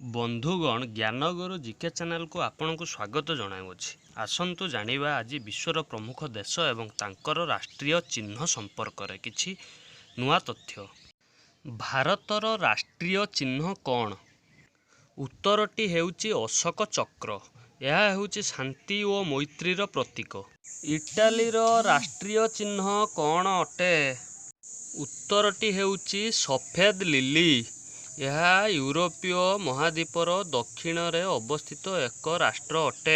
ବନ୍ଧୁଗଣ, ଜ୍ଞାନଗୁରୁ ଜିକେ ଚ୍ୟାନେଲକୁ ଆପଣଙ୍କୁ ସ୍ୱାଗତ ଜଣାଉଅଛି। ଆସନ୍ତୁ ଜାଣିବା ଆଜି ବିଶ୍ୱର ପ୍ରମୁଖ ଦେଶ ଏବଂ ତାଙ୍କର ରାଷ୍ଟ୍ରୀୟ ଚିହ୍ନ ସମ୍ପର୍କରେ କିଛି ନୂଆ ତଥ୍ୟ। ଭାରତର ରାଷ୍ଟ୍ରୀୟ ଚିହ୍ନ କ'ଣ? ଉତ୍ତରଟି ହେଉଛି ଅଶୋକ ଚକ୍ର। ଏହା ହେଉଛି ଶାନ୍ତି ଓ ମୈତ୍ରୀର ପ୍ରତୀକ। ଇଟାଲୀର ରାଷ୍ଟ୍ରୀୟ ଚିହ୍ନ କ'ଣ ଅଟେ? ଉତ୍ତରଟି ହେଉଛି ସଫେଦ ଲିଲି। ଏହା ୟୁରୋପୀୟ ମହାଦ୍ୱୀପର ଦକ୍ଷିଣରେ ଅବସ୍ଥିତ ଏକ ରାଷ୍ଟ୍ର ଅଟେ।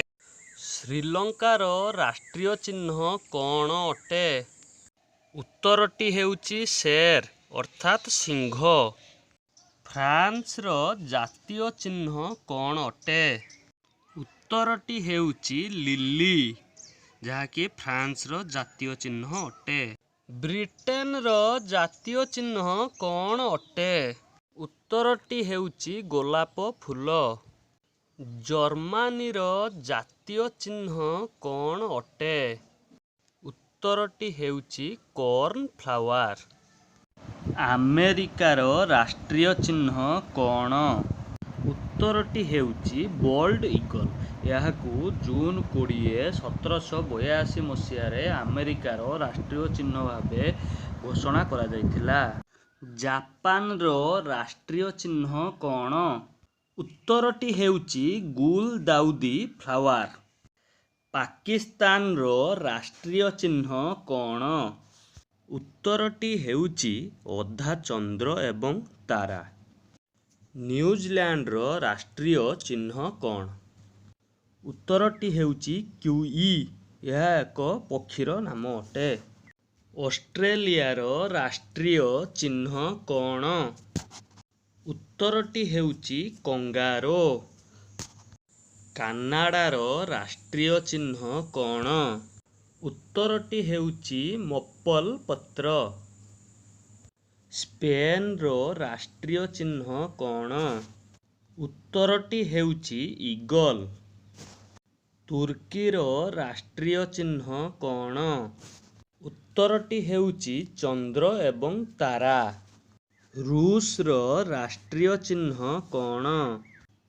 ଶ୍ରୀଲଙ୍କାର ରାଷ୍ଟ୍ରୀୟ ଚିହ୍ନ କ'ଣ ଅଟେ? ଉତ୍ତରଟି ହେଉଛି ଶେର, ଅର୍ଥାତ୍ ସିଂହ। ଫ୍ରାନ୍ସର ଜାତୀୟ ଚିହ୍ନ କ'ଣ ଅଟେ? ଉତ୍ତରଟି ହେଉଛି ଲିଲି, ଯାହାକି ଫ୍ରାନ୍ସର ଜାତୀୟ ଚିହ୍ନ ଅଟେ। ବ୍ରିଟେନର ଜାତୀୟ ଚିହ୍ନ କ'ଣ ଅଟେ? ଉତ୍ତରଟି ହେଉଛି ଗୋଲାପ ଫୁଲ। ଜର୍ମାନୀର ଜାତୀୟ ଚିହ୍ନ କ'ଣ ଅଟେ? ଉତ୍ତରଟି ହେଉଛି କର୍ଣ୍ଣ ଫ୍ଲାୱାର। ଆମେରିକାର ରାଷ୍ଟ୍ରୀୟ ଚିହ୍ନ କ'ଣ? ଉତ୍ତରଟି ହେଉଛି ବୋଲ୍ଡ ଇଗଲ। ଏହାକୁ ଜୁନ 20, 1782 ମସିହାରେ ଆମେରିକାର ରାଷ୍ଟ୍ରୀୟ ଚିହ୍ନ ଭାବେ ଘୋଷଣା କରାଯାଇଥିଲା। ଜାପାନର ରାଷ୍ଟ୍ରୀୟ ଚିହ୍ନ କ'ଣ? ଉତ୍ତରଟି ହେଉଛି ଗୁଲଦାଉଦି ଫ୍ଲାୱାର। ପାକିସ୍ତାନର ରାଷ୍ଟ୍ରୀୟ ଚିହ୍ନ କ'ଣ? ଉତ୍ତରଟି ହେଉଛି ଅଧା ଚନ୍ଦ୍ର ଏବଂ ତାରା। ନ୍ୟୁଜିଲ୍ୟାଣ୍ଡର ରାଷ୍ଟ୍ରୀୟ ଚିହ୍ନ କ'ଣ? ଉତ୍ତରଟି ହେଉଛି କ୍ୟୁଇ। ଏହା ଏକ ପକ୍ଷୀର ନାମ ଅଟେ। ଅଷ୍ଟ୍ରେଲିଆର ରାଷ୍ଟ୍ରୀୟ ଚିହ୍ନ କ'ଣ? ଉତ୍ତରଟି ହେଉଛି କଙ୍ଗାରୋ। କାନାଡ଼ାର ରାଷ୍ଟ୍ରୀୟ ଚିହ୍ନ କ'ଣ? ଉତ୍ତରଟି ହେଉଛି ମପଲ୍ ପତ୍ର। ସ୍ପେନ୍ର ରାଷ୍ଟ୍ରୀୟ ଚିହ୍ନ କ'ଣ? ଉତ୍ତରଟି ହେଉଛି ଇଗଲ୍। ତୁର୍କୀର ରାଷ୍ଟ୍ରୀୟ ଚିହ୍ନ କ'ଣ? ଉତ୍ତରଟି ହେଉଛି ଚନ୍ଦ୍ର ଏବଂ ତାରା। ରୁଷର ରାଷ୍ଟ୍ରୀୟ ଚିହ୍ନ କ'ଣ?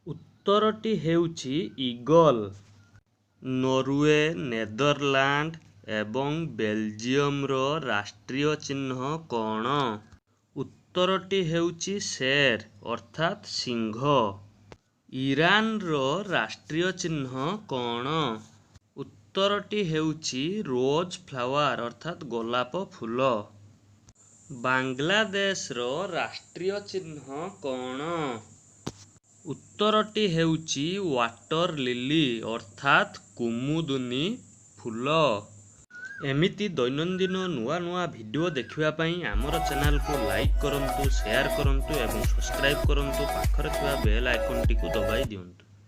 ଉତ୍ତରଟି ହେଉଛି ଇଗଲ୍। ନରୱେ, ନେଦରଲ୍ୟାଣ୍ଡ ଏବଂ ବେଲଜିୟମର ରାଷ୍ଟ୍ରୀୟ ଚିହ୍ନ କ'ଣ? ଉତ୍ତରଟି ହେଉଛି ଶେର, ଅର୍ଥାତ୍ ସିଂହ। ଇରାନର ରାଷ୍ଟ୍ରୀୟ ଚିହ୍ନ କ'ଣ? ଉତ୍ତରଟି ହେଉଛି ରୋଜ୍ ଫ୍ଲାୱାର, ଅର୍ଥାତ୍ ଗୋଲାପ ଫୁଲ। ବାଂଲାଦେଶର ରାଷ୍ଟ୍ରୀୟ ଚିହ୍ନ କ'ଣ? ଉତ୍ତରଟି ହେଉଛି ୱାଟର ଲିଲି, ଅର୍ଥାତ୍ କୁମୁଦୁନୀ ଫୁଲ। ଏମିତି ଦୈନନ୍ଦିନ ନୂଆ ନୂଆ ଭିଡ଼ିଓ ଦେଖିବା ପାଇଁ ଆମର ଚ୍ୟାନେଲକୁ ଲାଇକ୍ କରନ୍ତୁ, ସେୟାର କରନ୍ତୁ ଏବଂ ସବସ୍କ୍ରାଇବ୍ କରନ୍ତୁ। ପାଖରେ ଥିବା ବେଲ୍ ଆଇକନ୍ଟିକୁ ଦବାଇ ଦିଅନ୍ତୁ।